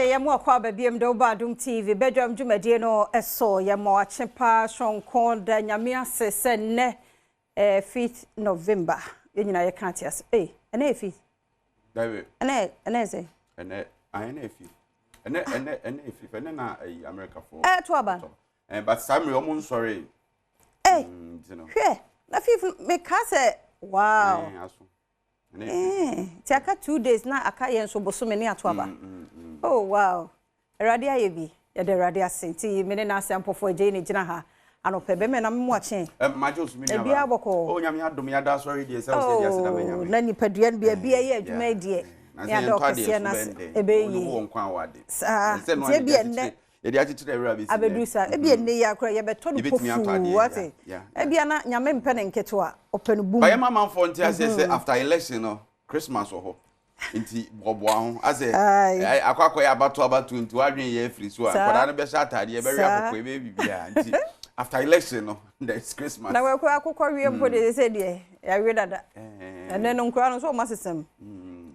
Yɛ mo akɔ aba biom de woba Adom TV badwam dwumadie no so. Yɛ mo akye paa soronko da Nyame ase sɛ nnɛ 5th November. Yɛn nyinaa yɛka ate ase. Ei, ɛnɛ yɛ 5th. Dabi. Ɛnɛ ɛnɛ sɛ. Ɛnɛ ɛnɛ yɛ 5th. Ɛnɛ ɛnɛ ɛnɛ yɛ 5th. Ɛnɛ na ɛyi America fo. Ɛɛ to aba. Ɛɛ but saa mmiri ɔmo nsɔre. Ei, hwɛ na 5th meka sɛ wow. Ɛɛ aso. Nti aka 2 days na aka yɛn nso bosome ne ato aba. Oh wow, Awurade ayɛ bi, yɛde Awurade ase. Nti mene n'ase ampɔfo agye ne gyina ha anɔpɛ bɛmɛ na memo akye. Magye osu mi nua. Ebia bɔkɔ. Oh, Nyame adom, yɛada asɔre deɛ sɛ wosɛ deɛ ase da ma Nyame. Na nipadua no bia bia yɛ adwuma yi deɛ ne ada ɔkɛseɛ no ase ɛbɛyɛ yie saa. Nti ebi ɛnnɛ yɛde akyekyere awura bɛsi abɛduru saa, ebi ɛnnɛ yi akora yɛbɛtɔ no pofuu wate. Ebia na Nyame mpɛ ne nketewa, ɔpɛ no bum. Bayɛ ma amanfoɔ nte aseɛ sɛ after election no, Christmas wɔ hɔ, nti boaboa ho asɛ akɔ akɔyɛ abato abato, nti wadwen yɛ afiri so a nkwadaa no bɛhyɛ ataadeɛ, bɛwe akɔkɔ, ɛbɛyɛ biribiara. Nti after election no, there is Christmas. Na wɔkɔ akokɔ wie mpo de sɛ deɛ yɛawe dada. Ɛnɛ no nkora no nso ɔmo asesɛm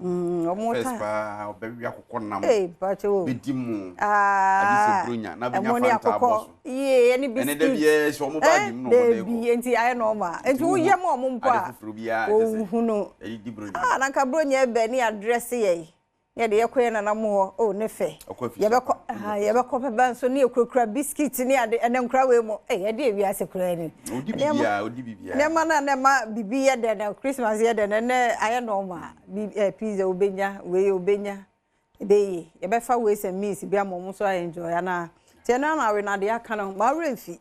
ɔmo first paa ɔbɛwe akokɔ nam. Ee, mpakyɛ o. Bɛdi mu agye sɛ bronya na bɛnya ɛmo ne Fanta abɔ akokɔ so. Yie, ɛne ɛne biscuit. Da biara sɛ ɔmo baagi mu na ɔmo de kɔ. Deebi, nti ayɛ normal, nti woyɛ ma ɔmo mpo ade a foforɔ biara kyɛ sɛ ohun no. Yɛde di bronya. Ah, na nka bronya ɛbɛ ne adrɛse yɛ ne yɛde yɛkɔ yɛ nana mu hɔ o ne fɛ. Ɔkɔ afi. Yɛbɛkɔ ah, yɛbɛkɔ pɛpɛ nso ne yɛkurakura biscuit ne ade. Ɛnɛ nkora wei mu ɛyɛ yɛde ewiase koraa ni. Odi biribiara, odi biribiara. Nneɛma no a na ɛma bibi yɛ dɛ na Christmas yɛ dɛ na ɛnɛ ayɛ normal bi ɛ pizza obenya, wei obenya, ebɛyie yɛbɛfa ways and means bi ama ɔmo nso ayɛ enjoy anaa. Nti ɛno ana awe na adeɛ aka no maa werɛ mfi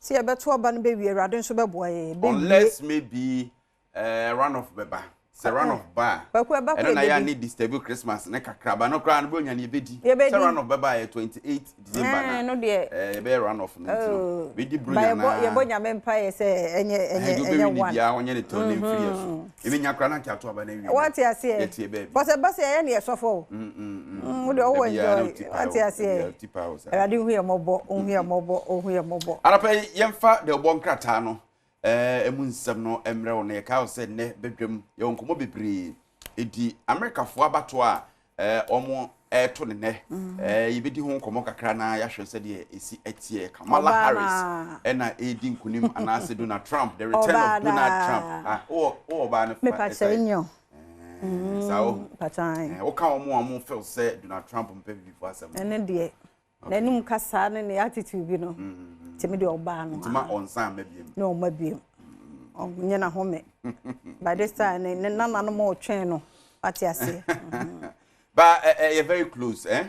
sɛ yɛbɛto aba no bɛwie, Awurade nso bɛboa yɛ, yɛbɛwie. Unless maybe runoff bɛba. Sɛ runoff ba a, Kwaku, ɛba ɛno kora na yɛ a yɛbɛdi. ne disturb Christmas ne kakra ba no koraa no, bɛonya ne yɛbɛdi. Yɛbɛdi. Sɛ runoff bɛba a yɛ 28 December na Ɛɛ, no deɛ. Yɛbɛyɛ runoff no, nti no Oh, bɛdi ba bronya yɛbɔ na yɛbɔ Nyame mpaeɛ sɛ ɛnyɛ ɛnyɛ ɛnyɛ ɛnyɛ ɔbɛwi ne one. biara ɔnyɛ ne tɔn ne mfiri yɛ so ɛbɛnya koraa na nka ato aba no awie. Wate aseɛ. Yɛtie baabi. Bɔsɛ ba sɛ ɛyɛ ne yɛsɔfo o. Wo deɛ ɔwɔ enjoy, wate aseɛ. Awurade hu yɛ mmɔbɔ, hu yɛ mmɔbɔ, hu yɛ mmɔbɔ. Anapa yi yɛmfa deɛ ɔbɔ nkrataa no ɛmu nsɛm no mmerɛ wo no. Yɛka wo sɛ nnɛ bɛdwam yɛwɔ nkɔmmɔ bebree ɛdi Amerikafoɔ abatoɔ a wɔn ɛɛto ne nnɛ. Yɛbɛdi ho nkɔmmɔ kakra na yɛahwɛ sɛdeɛ ɛsi ɛteɛ. Kamala Ɔbaa Harris na. ɛna ɛredi nkonim anaasɛ Donald Trump, the return Ɔbaa of Donald na. Trump. Ah, wowɔ wowɔ ɔbaa no fa Mepa kyɛ nyɛ. Saa o. Patran. Woka wɔn a wɔn feel sɛ Donald Trump mpɛ bibifoɔ asɛm. Ɛne deɛ n'anim kasa ne ne attitude bi no, tèmi deɛ ɔbaa no. Nti ma ɔnsan mma biem. Ne ɔma biem, ɔnyɛ n'ahome. By this time ne nananom a ɔtwɛn no, wate aseɛ. But ɛyɛ very close eh.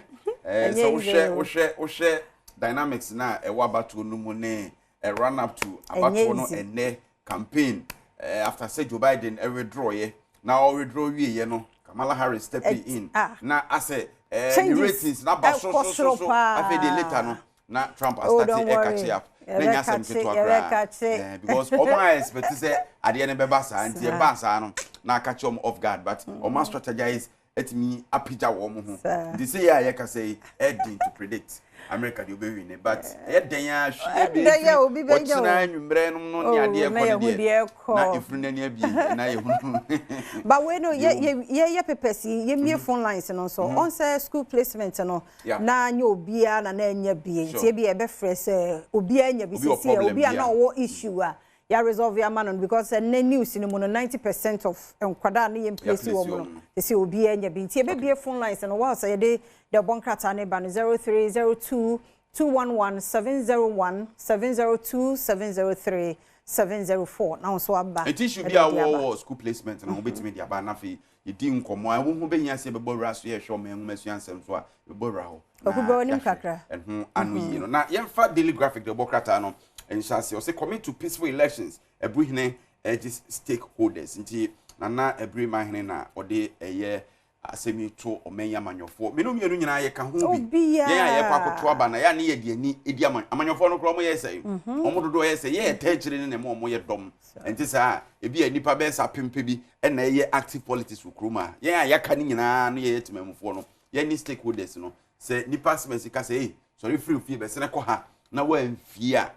Ɛnyɛ sɛ easy wohwɛ o. Wohwɛ dynamics na ɛwɔ abatoɔ no mu ne run up to abatoɔ no easy. Ɛnɛ campaign after sɛ Joe Biden withdraw yɛ na ɔwithdraw wie yɛ no, Kamala Harris stepping in na asɛ ne Changes ratings na ba so ɛkɔ so so soro so paa. Afei de later no na Trump Oh, astart don't worry. ɛcatch up na nya asɛm Yɛbɛkakye, ketewa koraa. yɛbɛkakye. Because ɔmo a expect sɛ adeɛ no bɛba saa nti ɛbaa saa no na aka kyerɛ ɔmo off guard, but ɔmo a strategize atumi apagya wɔn ho. Nti sɛ yɛ a yɛka sɛ yi ɛden to predict America deɛ ɔbɛwi ne, but ɛyɛ den a hwie Ɛdɛn a obi bɛfiri bɛnya o. ɔkyena anwummerɛ nom no ne Oh, adeɛ na ɛkɔ no yɛhu deɛ deɛ ɛkɔ. na ɛfiri n'ani abie na yɛhunu. But wei no Deɛ yɛ yɛ yɛ papers yi, yɛmie phone lines no nso ɔn sɛ school placement no na nyɛ obiara na anya bie. Nti ebi yɛbɛfrɛ sɛ obiara nya bi Obi wɔ sisi problem obi a bi na a. ɔwɔ issue a yɛ resolve ama no, because ɛnɛ news no mu no, 90% of nkwadaa ne yɛn place place wɔ wɔn mu no no. sisi obiara nya bi. Nti yɛbɛbie phone lines no wɔn sɛ yɛde deɛ ɔbɔ nkrataa ne ba no 0302 211 701 702 703 704 na wɔn nso aba. Nti issue bi ɛde a ɔde aba. wɔwɔ wɔ school placement no, wobɛtumi de aba na afei yɛdi nkɔmmɔ a ɛho ho bɛhia sɛ yɛbɛbɔ wura so, yɛhwɛ ɔma nwoma sua nsɛm so a yɛbɛbɔ wura hɔ na Kwaku, bɛ w'anim yɛahwɛ kakra. Ɛho ano yie no na yɛmfa Daily Graphic de ɔbɔ krataa no nhyɛ aseɛ. Ɔsɛ commit to peaceful elections, Ɛbuhene urges stakeholders. Nti Nana Ɛbere Mahene na ɔde ɛyɛ asɛm yi to ɔman yi amanyɔfoɔ mmienu mmienu nyinaa yɛka ho bi. Obiara. Yɛn a yɛkɔ akɔto aba na yɛa ne yɛde ani di amanyɔfoɔ no koraa, ɔmo yɛ sɛ ɔmo dodoɔ yɛ sɛ yɛyɛ tɛ akyire ne na ɛma ɔmo yɛ dɔm. Nti saa ebi a nipa bɛyɛ sɛ apempe bi ɛna ɛyɛ active politics wɔ kurom a, yɛn a yɛaka ne nyinaa no yɛyɛ temamufoɔ no, yɛn ne stakeholders no. Sɛ nipa asɛm asi ka sɛ ei sɔre firi fie bɛsɛnɛ kɔ ha na wɔamfie a,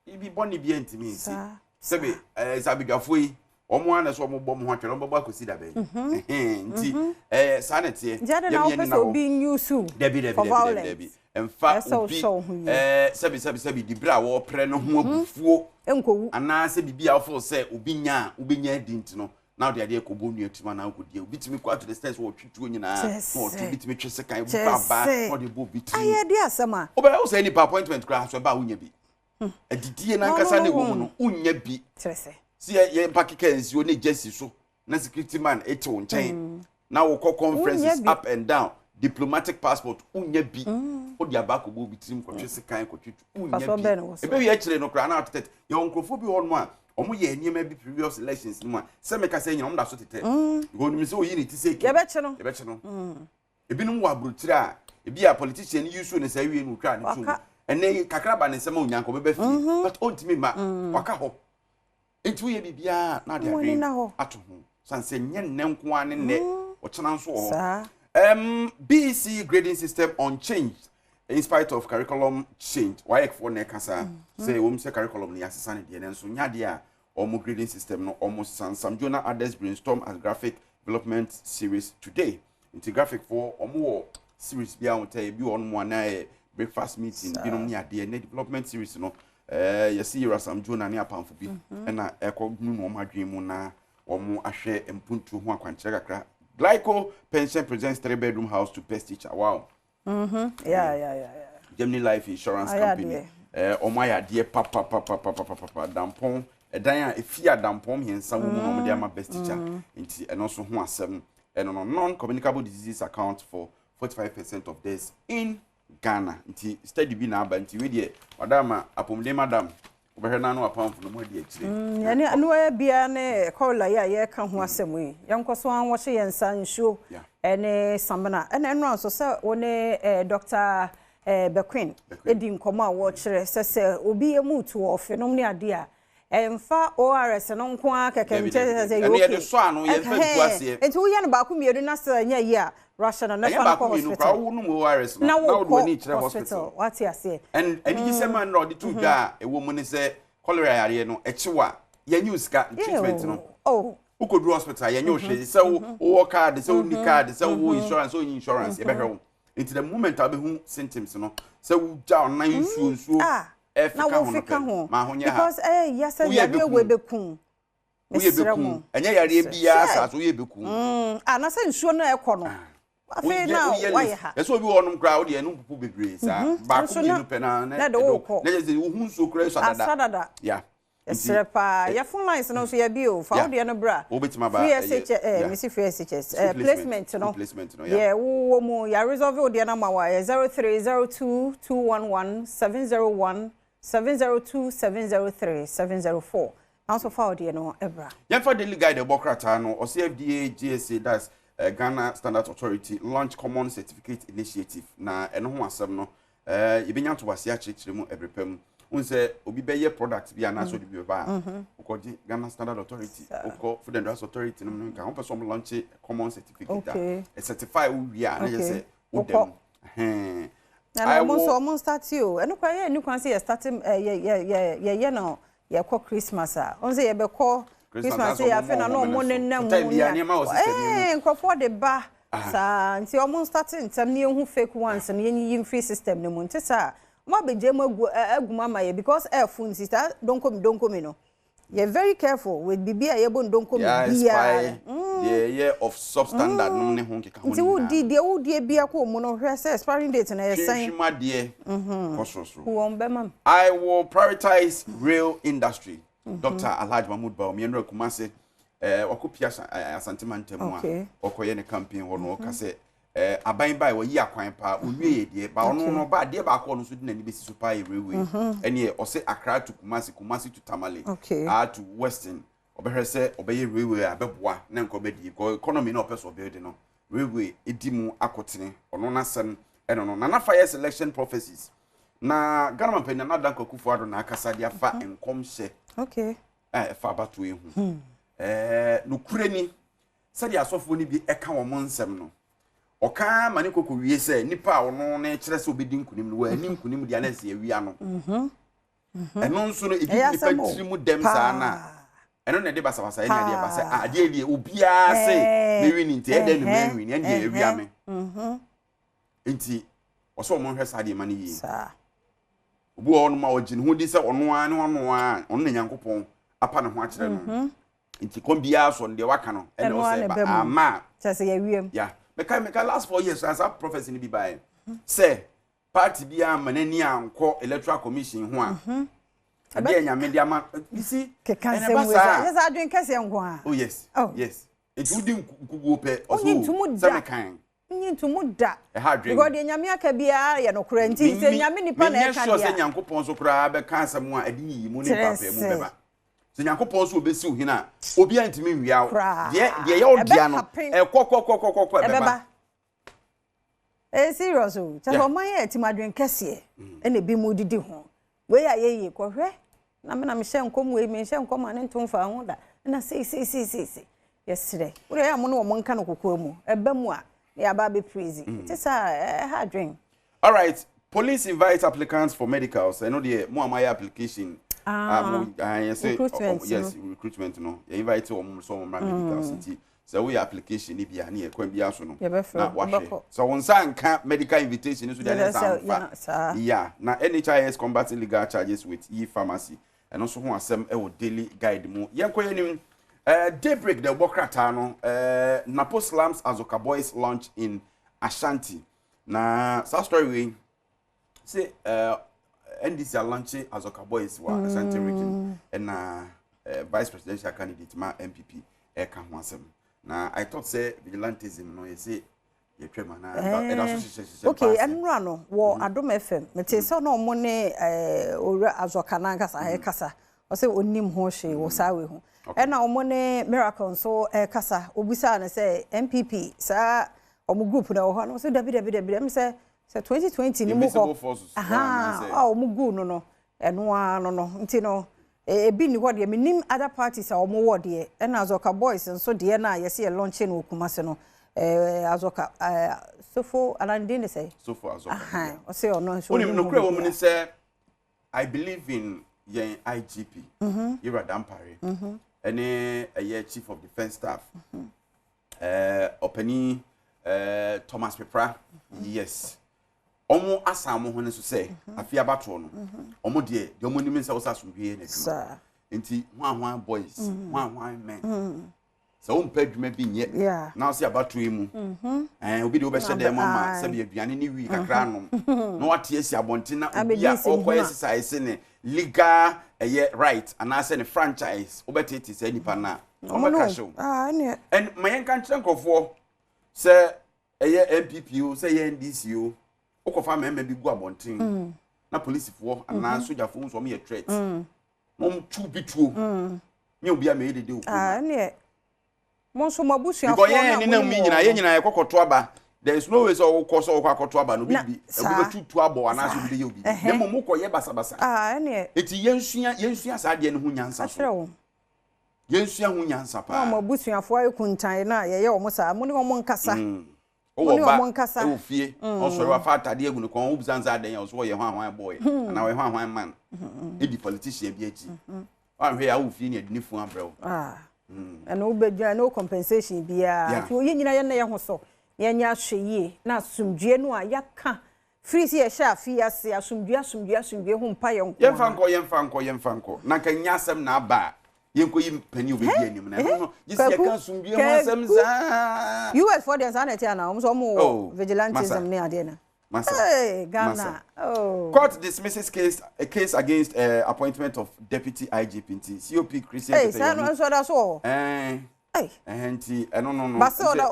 ibi bɔne bi antumi nsi. Sɛbi sɛ abadwafoɔ yi Wɔn ara na ɛsɛ wɔn bɔ wɔn ho atwɛre, wɔn bɛbɔ akɔsi da bɛn? Nti ɛɛ saa na ɛteɛ. Nti adɛn na wopɛ sɛ obi use wo Dabi dabi for dabi dabi violence? dabi. Mfa Ɛsɛ sɛ obi wohyɛ wo ho yie. ɛɛ sɛbi sɛbi sɛbi dibere a wɔreprɛ no ho abufuo Nkɔwu. anaasɛ biribi a wofeel sɛ obi nya a wobɛnya adi nti no na wode adeɛ kɔbɔ nua tirim anaa wokɔdi obi tumi kɔ ato the stairs wɔtwe tuo nyinaa Kyerɛ na wɔtwe sɛ obi tumi twe sekan obi kyerɛ fa abaa sɛ na ɔde bɔ obi tirim. ayɛ de asɛm a. Wobɛyɛ wo sɛ nipa appointment koraa so ɛba a wonya bi. Adidie Na ɔno nankasa no ne ɛwɔ mu ho. no wonya bi. Kyerɛ sɛ. Si yɛ yɛ mpa keka nsuo ne gya si so na security man ete wo nkyɛn na wokɔ conferences Wonya bi. up and down, diplomatic passport wonya bi, wode aba akɔbɔ obi tirim kɔtwe sekan kɔtwe tu wonya Fasoɔ bi. bɛn na wɔ so? Ɛbɛwie akyire no koraa na atetɛ yɛwɔ nkurɔfoɔ bi wɔ hɔnom a wɔn yɛ nneɛma bi previous elections no mu a sɛ meka sɛ nyina wɔn da so tetɛ because onim sɛ oyi ne ti sɛ eke Yɛbɛkye no. Yɛbɛkye no. Ebinom wɔ aburokyire a ebi a politician yi use ne saa wie no otwa ne tum. Waka. Ɛnɛ yi kakra ba ne nsɛm a onyanka ɔbɛba fie but ɔntumi ma waka hɔ. Nti woyɛ biribiara na ade Wɔn ani adwene na hɔ. ato ho san sɛ nyɛ nnɛ nko ara ne nnɛ, ɔkyena nso wɔ hɔ. Saa. BEC grading system unchanged in spite of curriculum change. WAEC foɔ na ɛka saa sɛ wɔn sɛ curriculum no yɛasesa ne deɛ, nanso nyɛ adeɛ a wɔn grading system no wɔn san. Sam Jonah others brainstorm as graphic development series today. Nti graphic foɔ wɔn wɔ series bi a wɔn tɛ ebi wɔ wɔn mu a na yɛ breakfast meeting binom ne adeɛ ne development series no. Yɛsi Yɛrɛ Sam Jonah ne apamfo bi ɛna ɛkɔ nunu wɔn adwene mu na wɔn ahwɛ mpuntuo ho akwankyerɛ kakra. Glyco Pension presents three bedroom house to best teacher. Wow. Germany Life Insurance Ayɛ Company. adeɛ. Wɔn ayɛ adeɛ papapapapapapa. Dampɔn ɛdan a efi a dampɔn mmiɛnsa wɔ mu na wɔn de ama best teacher. Nti ɛno nso ho asɛm ɛno no, non-communicable diseases account for 45% of deaths in Ghana. Nti study bi na aba, nti wei deɛ madam a apɔmuden madam wobɛhwɛ n'ano apamfo no mu adi akyire. Yɛne ano biara ne kɔla yi a yɛreka ho asɛm yi, yɛnkɔ so anwɔhyɛ yɛn nsa nsuo ɛne samina. Ɛna ɛno nso sɛ wo ne Dr. Bequin Bequin. ɛdi nkɔmmɔ a wɔkyerɛ sɛ obi emu tu wɔ ɔfe nom ne adeɛ a ɛmfa ORS no nko ara kɛkɛ Dabi, nkyɛn dabi, sɛ dabi. yɛ Ɛno okay. yɛde sɔ ano, yɛmfa ngu aseɛ. Nti woyɛ no baako mmienu na sɛ ɛnyɛ yie a, rush no na Ɛnyɛ fa no baako kɔ mmienu hospital. koraa, wonom ORS no na na wode w'ani wokɔ kyerɛ hospital hospital. wate aseɛ. And anigyesɛm a nnora ɔde to dwa a ɛwɔ mu ne sɛ cholera yareɛ no ɛkyew a yɛnyɛ wo sika treatment no. Wokɔduru hospital yɛnyɛ wo hwee sɛ wowɔ card, sɛ wonni card, sɛ wowɔ insurance, sɛ wonni insurance, yɛbɛhwɛ wo. Nti the moment a wobɛhu symptoms no sɛ wogya ɔnan nsuo nsuo na ɛfeka ho no wofeka pɛ ho ma ho nyɛ ha. Because ɛyɛ sɛ Woyɛ yareɛ bɛkum. wei bɛkum. Woyɛ Mesrɛ bɛkum mo. ɛnyɛ yareɛ biara Sɛ. saa so woyɛ bɛkum. Ah, na sɛ nsuo no ɛkɔ no afei na woyɛ wayɛ list ha. Ɛsɛ obi wɔ hɔnom koraa wode ɛno mpupu bebree saa baako Nso na- mmienu pɛ na na de wokɔ. na kyerɛ sɛ wohu nsuo koraa sɔ asa dada dada. Ya. Nti, Ɛsrɛ paa, yɛ phone lines no nso yɛ bi o, fa wo deɛ no bra. Wobɛtumi aba, free ɛyɛ- SH mesi free SHS School placement no school placement no, yeah. Yɛ wowɔ mu, yɛ resolve wo deɛ no ama wa yɛ 0302 211 701 702 703 704 nanso fa wo deɛ no ɛbra. Yɛmfa Daily Guide ɛbɔ krataa no, ɔsɛ FDA GSA, that's Ghana Standards Authority, launch common certificate initiative. Na ɛno ho asɛm no yɛbɛnya ntoboase akyerɛkyerɛ mu ɛberɛ pa mu. Wohu sɛ obi bɛyɛ product bi anaasɛ ɔde bi bɛba a, wokɔgye Ghana Standard Authority, wokɔ Food and Drugs Authority no mu no nka wopɛ sɛ ɔmo launch common certificate a ɛcertify wo wie a na kyerɛ sɛ woda Wokɔ. mu. Ɛhɛn. Na na ɔmo nso ɔmo start o, ɛno koraa yɛ ni kwan sɛ yɛ start yɛ yɛ yɛ yɛyɛ no yɛkɔ Christmas a ɔmo sɛ yɛbɛkɔ Christmas asɛ yɛ ɔmo afei na mmɔ na ɔmo ɔmo mene so. nenam Time mu biara nneɛma wɔ system yi mu. Nkurɔfoɔ de ba saa nti ɔmo start ntɛm ne yɛhu fake ones no, yɛnyiyi mfiri system no mu. Nti saa ɔmo abɛgye mu agu agu mu ama yɛ because ɛɛfo nti saa donkomi donkomi no, yɛ very careful with biribi a yɛbɔ ndonkomi Yeah, biara. expire deɛ ɛyɛ of substandard nom ne ho nkeka ho Nti wodi deɛ wodie bia kɔ mu no, hwɛ sɛ expiring date no yɛ sɛn. Hwehwem adeɛ kɔ sorosoro. Wɔn bɛma m. I will prioritize rail industry. Dr. Alhaji Mahmoud Bawumia nura Kumase, wakɔ pia Asante mantam a ɔkɔyɛ ne campaign hɔ no, ɔka sɛ aban ba a wɔyi akwan paa onwie yɛ deɛ ba ɔno no ɔba adeɛ baako a ɔno nso de n'ani bɛsi so paa yɛ railway. Ɛneɛ ɔsɛ Accra to Kumasi, Kumasi to Tamale, to Western, ɔbɛhwɛ sɛ ɔbɛyɛ railway a bɛboa na nkɔ bɛdie because economy na ɔpɛ sɛ ɔbɛyɛ no railway edi mu akɔtene. Ɔno n'asɛm ɛno no. Nana fires election prophecies na Ghana mampanyin Nana Addo Akufo-Addo na akasa de afa nkɔmhyɛ a ɛfa abatoɔ yi ho. Nokorɛ ni sɛdeɛ asɔfoɔ no bi ɛka wɔn nsɛm no, ɔka ma ne koko wie sɛ nipa a ɔno no kyerɛ sɛ obɛdi nkunim no wɔani nkunim deɛ anɛ sɛ awia no. Ɛno nso no ɛdi Ɛyɛ nipa asɛm o. tiri mu dɛm saa na Paa. Ɛno na ɛde basabasa ɛne adeɛ ba sɛ adeɛ deɛ obiara se mewi ne nti ɛdɛn na manwi ne ɛndeɛ awia me. Nti ɔsɛ ɔmo nhwɛ saa deɛ ma no yie. Obi wɔ hɔnom a ɔgye ne ho di sɛ ɔno ara ne ɔno ara ɔno na Nyankopɔn apa ne ho akyerɛ no. Nti kɔm biara sɔ no deɛ waka no ɛna ɔsɛ ba ama. Kyerɛ sɛ yɛwiam. Ya meka meka last 4 years saa prophecy no bi baeɛ sɛ party biara amma n'ani ankɔ Electoral Commission ho a, mhm. adeɛ Nyame de ama, you see, keka nsɛm wei sɛ ɛsɛ adwene kɛseɛ nko a. Oh yes, oh. Yes. Nti wodi nkuguo pɛ, ɔso sɛ mekan. Nyi ntomu da. Ɛha adwene. Because deɛ Nyame aka biara yɛ nokorɛ nti sɛ Nyame nipa na ɛka deɛ. Menyɛ sure sɛ Nyankopɔn nso koraa bɛka asɛm a ɛde nyiyimu ne mpaapaemu bɛba. Sɛ Nyankopɔn nso obɛsi wo hene a, obiara ntumi nwia wo. Deɛ deɛ ɛyɛ wo dea no, ɛkɔkɔkɔkɔkɔ ɛbɛba. Ɛyɛ serious o. Kyɛ sɛ ɔman yɛ atim adwen kɛseɛ ɛna ebi mu didi ho. Wei a yɛyie kɔhwɛ na me na mehyɛ nkɔm wei menhyɛ nkɔm a ne nto mfaa ho da ɛna sei sei sei sei sei. Yɛsrɛ. Wode ɛyɛ a mo ne wɔn nka no kokoa mu. Ɛba mu a na yɛaba abɛ praise. Ɛte saa a ɛha adwen. Alright, police invites applicants for medicals. Ɛno deɛ mo a moayɛ application. Ah, mo yɛ sɛ recruitment yes, recruitment no. Yɛ invite wɔn sɛ wɔn mmra medicals nti sɛ woyɛ application no bi a ne yɛ kwan biara so no na wahwɛ sɛ wo nsa nka medical invitation no so deɛ ne nsa mfa ya. Na NHIS combat illegal charges with e-pharmacy, ɛno nso ho asɛm ɛwɔ Daily Guide mu. Yɛnkɔ yɛn anim. Daybreak na ɛbɔ krataa no, Napo slams Azoka Boys launch in Ashanti. Na saa story wei sɛ NDC alaunche Azoka Boys wɔ Ashanti Region, ɛna vice presidential candidate ma NPP ɛka ho asɛm. Na I thought sɛ vigilantism no yɛsɛ yɛtwam anaa ɛda so hyehyɛ hyehyɛ? Okay, ɛnura no wɔ Adom FM mete sɛ ɔno ɔmo ne owura Azɔka nankasa ɛkasa, ɔsɛ onim ho hwee wɔ saa wei ho. Ɛna ɔmo ne Miracle nso ɛkasa, obisaa no sɛ NPP saa ɔmo group na ɛwɔ hɔ no, ɔsɛ dabi dabi dabi, ɛm sɛ 2020 ni mu hɔ a ɔmo gu no, ɛno ara no nti no ebi ni hɔ deɛ. Menim other parties a wɔn wɔ deɛ. Ɛna Azɔka Boys nso deɛ no a yɛsi yɛ launch no wɔ Kumasi no, Azɔka Sofo anandin ne sɛ Sofo Azɔka. Ɔsɛ ɔno nso. Onim nokura wɔ mu ne sɛ I believe in yɛn IGP Yɛwura Dampare ɛne ɛyɛ Chief of Defence Staff, ɔpanin Thomas Pepra. Yes, wɔn asan wɔn ho ne so sɛ afi abatoɔ no, wɔn deɛ wɔn anim sɛ wɔsɛ asomdwe yɛ n'adwuma. Nti hwan hwan boys, hwan hwan men, sɛ wɔn mpɛ adwuma bi nyɛ na wɔsɛ abatoɔ yi mu obi de wɔbɛhyɛ dɛm ama sɛbi aduane ne wi kakra anom na wate asi abɔnten na obi a ɔkɔ exercise ne legal ɛyɛ right anaasɛ ne franchise, wobɛtete saa nipa no a wɔbɛka hyew. Ɛn ma yɛnka nkyerɛ nkurɔfoɔ sɛ ɛyɛ NPP o, sɛ ɛyɛ NDC o, wokɔfa mmarima bi gu abɔnten na polisifoɔ anaa sogyafoɔ nso wɔn yɛ threat na wɔn tu bi tuo nyɛ obi a mɛyɛ dede o. Ɛneɛ mo nso mo abusuafoɔ. Because yɛn nenam mi nyinaa, yɛn nyinaa yɛkɔ kɔto aba. There is no way sɛ ɔwokɔ sɛ ɔwokɔ akɔto aba no obi bi obi bɛtu tu abɔ anaasɛ obi bɛyɛ obi na mmom wokɔ yɛ basabasa. Eti yɛnsua saa adeɛ no ho nyansa so, yɛnsua ho nyansa paa. Na wɔn abusuafoɔ ayɛ kuntan na yɛyɛ wɔn saa, mo ne wɔn nkasa. Wowɔ ba ɛwɔ fie, ɔsɔre wafa atadeɛ agu ne kɔn, wobisa nsa adɛn a ɔso ɔyɛ hwan hwan boy anaa ɔyɛ hwan hwan man, ɛdi politician bi akyi. Wanhwɛ yɛ awɔ fie ne ade ne fun abrɛ wo. Ɛno wobɛdwa no compensation biara. Nti yɛn nyinaa yɛn na yɛn ho so yɛnyɛ ahwɛ yie na asomdwie no a yɛaka firi sɛ yɛhyɛ afe ase, asomdwie, asomdwie, asomdwie ho mpa yɛn nko. Yɛmfa nkɔ, yɛmfa nkɔ, yɛmfa nkɔ na nka nyɛ asɛm na aba a yɛnkɔyi panin a obɛdi anim no, ɛno no gye sɛ yɛka asomdwie ho asɛm saa. US foɔ deɛ saa na ɛte anaa? Wɔn nso wɔn wɔ vigilantism ne adeɛ no. Masa. Hey, Ghana. Masa. Oh. Court dismisses case against appointment of deputy IGP nti COP Christian. Hey, saa no nso ɔda so wɔ hɔ. Ɛɛ. Ɛhɛn nti ɛno no. Basa ɔda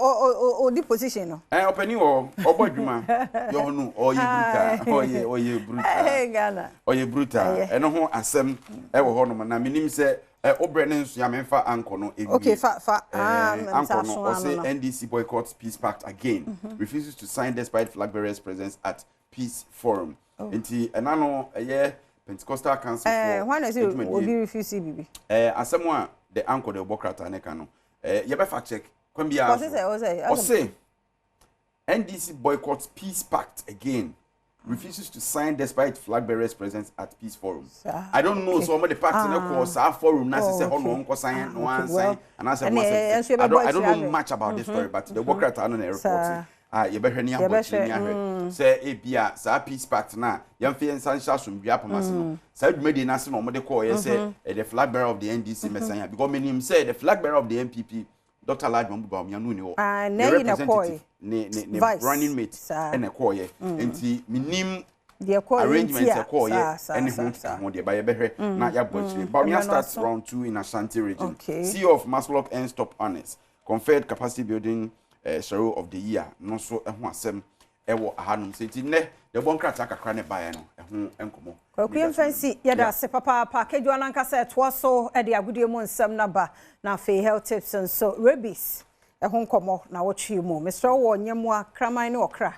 ɔdi position no. Ɛɛ, ɔpanin wɔ ɔbɔ adwuma yɛ ɔno ɔyɛ brutal, ɔyɛ brutal. Hey, Ghana. Ɔyɛ brutal. Ɛno ho asɛm ɛwɔ hɔnom na menim sɛ ɛ ɔbrɛ ne nso ya memfa ankɔ no ewie. Okay, fa fa. Ah, ankɔ no ɔsɛ NDC boycott peace pact again, refuses to sign despite flag bearers presence at peace forum. Oh. Nti ɛna no ɛyɛ Pentecostal Council for wɔn na ɛsɛ obi refuse bibi. Asɛm a the anchor de ɔbɔ krataa ne ka no, yɛbɛfa check kwan biara so. Ɔsɛ NDC boycott peace pact again. Refuses to sign despite flag bearers presence at peace forum. Saa, I don't know. So ɔmo de pact ne kɔ saa forum na sɛ hɔ na ɔnkɔ sign na Ah, okay, wɔn well, sign anaasɛ ɛne wɔn ɛyɛ nso asɛm. I yɛbɛbɔ don't akyire know ahwɛ. much about this story, but the bɔ no na Saa. ɛreport a yɛbɛhwɛ ne abɔ akyire ne ahwɛ sɛ ebia saa peace pact na yɛmfa yɛn nsa nhyɛ asomdwe apam ase no, saa dwumadie no ase na ɔmo de kɔɔ yɛ sɛ the flag bearer of the NDC mɛsan a, because menim sɛ the flag bearer of the NPP, Dr. Alhaji Mahmoud Bawumia, no ni hɔ. Ah, Ne na eyi na ɛkɔɔɛ. representative, ne Vice. running mate Saa. ɛna ɛkɔɔyɛ, nti menim Deɛ ɛkɔɔ yɛ arrangement nti a ɛkɔɔyɛ saa, ɛne saa, ho saa. ho deɛ ba yɛbɛhwɛ na yɛabɔ akyire. Bawumia Ɛmɛ no starts aso. round two in Ashanti Region. CEO of MASLOC earns top honours, conferred capacity building shadow of the year no nso ɛho asɛm ɛwɔ ahanom sɛ. Nti nnɛ deɛ ɛbɔ nkrataa kakra ne baeɛ no ɛho nkɔmmɔ. Kwaku, yɛmfa nsi. Yɛda ase papaapa. Kedwa no ankasa ɛtoa so de agodie mu nsɛm no ba, na afei health tips nso, rabies ɛho nkɔmmɔ na wɔtwe mu. Mesrɛ wo, wɔ nyɛmmoa, kraman ne ɔkra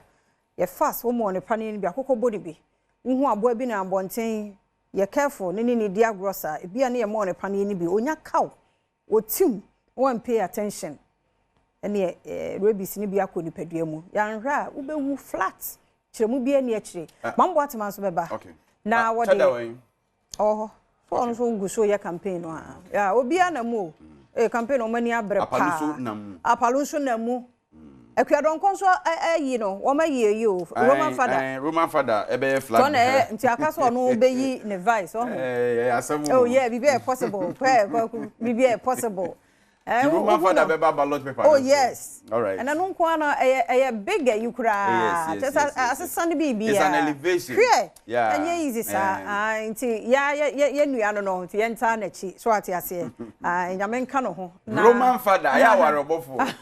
yɛ fast wo ma ɔne pane no bi akokɔ bɔ ne bi. Wohu aboa bi na abɔnten, yɛ careful ne di agorɔ saa. Ebia ne yɛ ma ɔne pane no bi onya kaw otim, wɔn pay attention, ɛne rabies ne bi akɔ nipadua mu. Yɛanhwɛ a, wobɛwu flat. Kyerɛ mu bi ani akyire mambo atema nso bɛba na Ah, wɔde Cheddar wɔ yi? Ɔwɔ hɔ so, ɔno nso gu so yɛ campaign no a ya obiara na mu o. Campaign no, ɔmo ani abere Apalu paa. nso nam mu. Apalu nso nam mu. Akuadɔnkɔ nso ayi no, wɔn ayi eyi o, Roman Father. Roman Father ɛbɛyɛ flag Tɔ na ɛyɛ nti aka sɛ ɔno bɛyi ne vice ɔho. Asɛm Oh o. yeah, biribi yɛ possible pɛɛ, Kwaku, biribi yɛ possible. The Roman Wohu Father no. bɛba ballot paper Oh no so. yes. All right. Ɛna no nko ara no ɛyɛ big ayi koraa. Yes, Kyerɛ sɛ asesa no biribiara. It's an elevation. Hwɛ, ɛnyɛ easy saa. Ah, nti ya yɛ nua no, nti yɛntaa n'akyi so, ate aseɛ. Ah, Nyame nka no ho. Roman Father ayɛ awarɛbɔfo.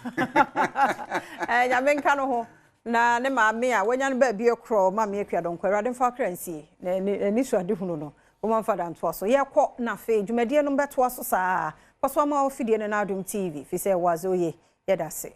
Nyame nka no ho na ne maame a wanya no baabi korɔ, maame Akua Dɔnkɔ, Awurade mfa kra nsie na n'ani so ade hunu no. Roman Father ntoa so. Yɛkɔ na afei dwumadie no bɛtoa so saa. Kɔ so ama wo fidie no na Adom TV fi sɛ ɛwɔ adze oye. Yɛda ase.